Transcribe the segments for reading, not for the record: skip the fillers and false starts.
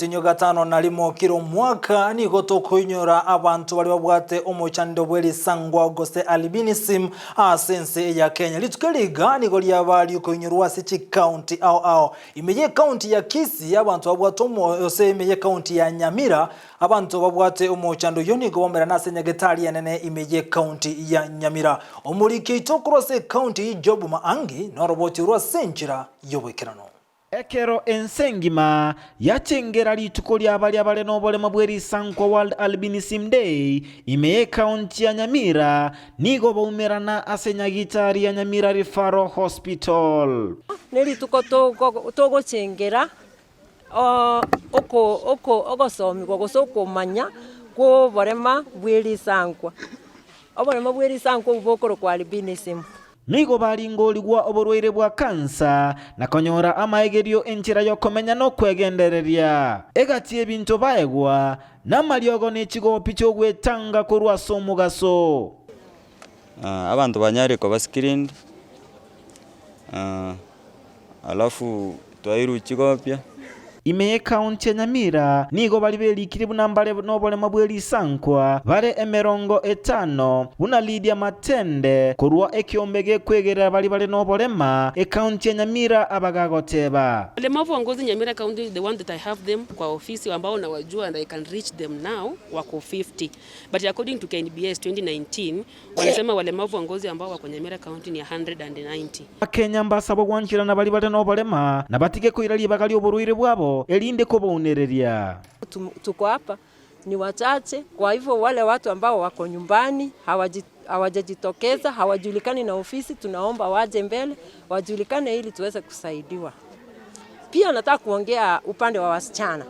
Omotienyi o gatano na rimo kera omwaka nigo tokoinyora abanto baria babwate omochando bwe risangwa gose albinism ase ense ya Kenya. Rituko eri iga nigo riaba riokoinyorwa ase chikaunti ao ao. Ime y'ekaunti ya Kisii abanto babwate omo gose ime y'ekaunti ya Nyamira abanto babwate omochando oyio nigo baumerana ase nyagetari enene ime y'ekaunti ya Nyamira. Omoriki oito korwa ase ekaunti eyio Job Maangi noroboti orwo ase enchera y'oboikeranu. Ekero ense engima yachengera rituko ria baria bare noboremo bwe risankwa World Albinism Day ime y'ekaunti ya Nyamira, nigo baumerana ase nyagitari ya Nyamira Referral Hospital. Nerituko togochengera ogosomigwa gose okomanya kw'oborema bwe risankwa. Oborema bwe risankwa obwo bokorokwa albinism. Nigo baringorigwa oborwaire bwa kansa, na konyora amaegerio enchera y'okomenya nokwegendereria. Egati y'ebinto baegwa, namariogo ne chigopi chi'ogwetanga korwa ase omogaso. Abanto banyare koba screened, alafu twairwe chigopia. Ime y'Ekaunti ya Nyamira nigo baria berikire buna mbare noboremo bwe risankwa bare emerongo etano, buna Lydia Matende korwa ekiombe gekwegerera baria bare noborema Ekaunti ya Nyamira abagagoteba. Walemavu wa ngozi Nyamira County the one that I have them kwa ofisi ambao nawajua and I can reach them now wako 50 but according to KNBS 2019 Wanasema walemavu wa ngozi ambao wako Nyamira County ni 190. Abakenya mbasabwe gwancherana baria bare noborema, na batige koira ribaga ri'oborwaire bwabo, erinde kobounereria. Tuko hapa ni wachache, kwa hivyo wale watu ambao wako nyumbani hawajajitokeza, hawajulikani na ofisi, tunaomba waje mbele wajulikane ili tuweze kusaidiwa. Pia nataka kuongea upande wa wasichana,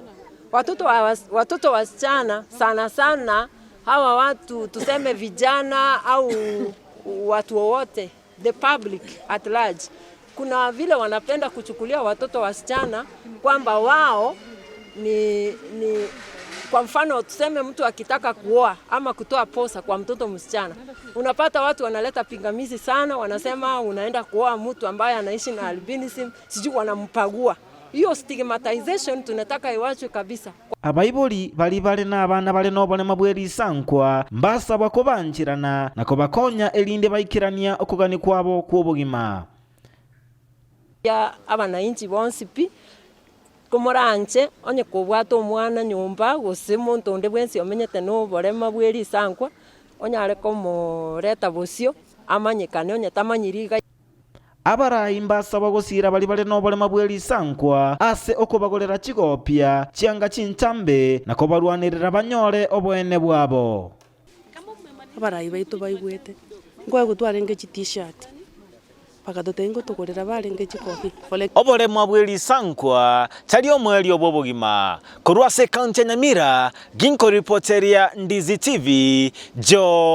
watoto wa, watoto wasichana sana sana hawa watu tuseme vijana au watu wowote, the public at large, kuna vile wanapenda kuchukulia watoto wasichana kwamba wao ni, ni kwa mfano tuseme mtu akitaka kuoa ama kutoa posa kwa mtoto msichana, unapata watu wanaleta pingamizi sana, wanasema unaenda kuoa mtu ambaye anaishi na albinism, sijui wanampagua. Hiyo stigmatization tunataka iwachwe kabisa. Abaibori baria bare nabana bare noborema bwe risankwa mbasabwa kobancherana na kobakonya erinde baikerania okogania kwabo kw'obogima. Ya abanainchi bonsi pi, komoranche onye kobwata omwana nyomba gose monto onde bwensi omenyete noborema bwe risankwa, onyare komoreta bosio amanyekane onye tamanyiri iga. Abarai mbasabwa gosiira baria bare noborema bwe risankwa ase okobagorera chigopia, chianga chintambe, na kobarwanerera banyore oboene bwabo. Abarai baito baigwete, nkoegwa twarenge chi t-shirt, bagatotebia ngotogorera barenge chikofia. Oboremwa bwe risankwa tari omoerio bw'obogima. Korwa ase ekaunti ya Nyamira, ginkoripoteria Ndizi TV, Joe.